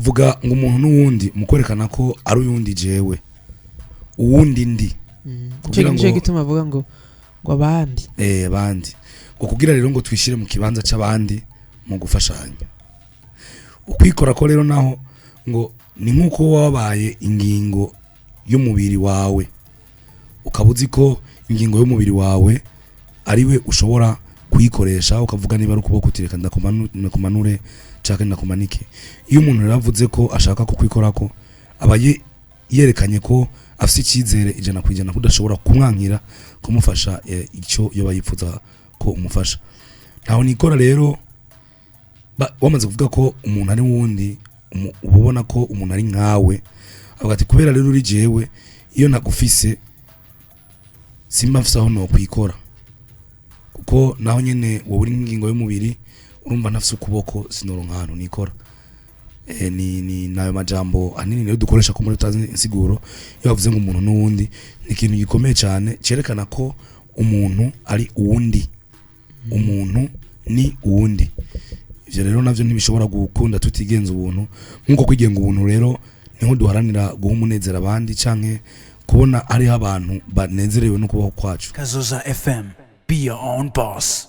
Bavuga ngo umuntu n'uwundi mu kwerekana ko ari uyundi, jewe uwundi ndi. Kugira Nico gituma avuga ngo abandi. Abandi, ngo kugira rero ngo twishire mu kibanza c'abandi mu gufashanya. Ukwikora ko rero naho ngo ni nk'uko wabaye ingingo y'umubiri wawe, ukaba uzi ko ingingo y'umubiri wawe ariwe ushobora kuyikoresha, ukavuga niba ari ukuboko uti: "Reka ndakumanure canke ndakumanike." Iyo umuntu rero avuze ko ashaka kukwikorako, aba yerekanye ko afise icyizere 100% ko udashobora kumwankira kumufasha icyo yoba yifuza ko umufasha. Ntaho nikora rero wamaze kuvuga ko umuntu ari wundi, uba ubona ko umuntu ari nkawe. Avuga ati: "Kubera rero uri jewe, iyo ntagufise simba mfise aho nokwikora, kuko naho nyene wowe uri nk'ingingo y'umubiri. Urumva, ntafise ukuboko sinoronka ahantu nikora." Ni nayo majambo ahanini niyo dukoresha ko muri tutazi insiguro. Iyo bavuze ngo umuntu n'uwundi, ni ikintu gikomeye cyane cyerekana ko umuntu ari uwundi, umuntu ni uwundi. Ivyo rero navyo ntibishobora gukunda tutigenza ubuntu. Nk'uko kwigenga ubuntu rero niho duharanira guha umunezero abandi canke kubona hariho abantu banezerewe no kubaho kwacu. Kazoza FM. Be your own boss.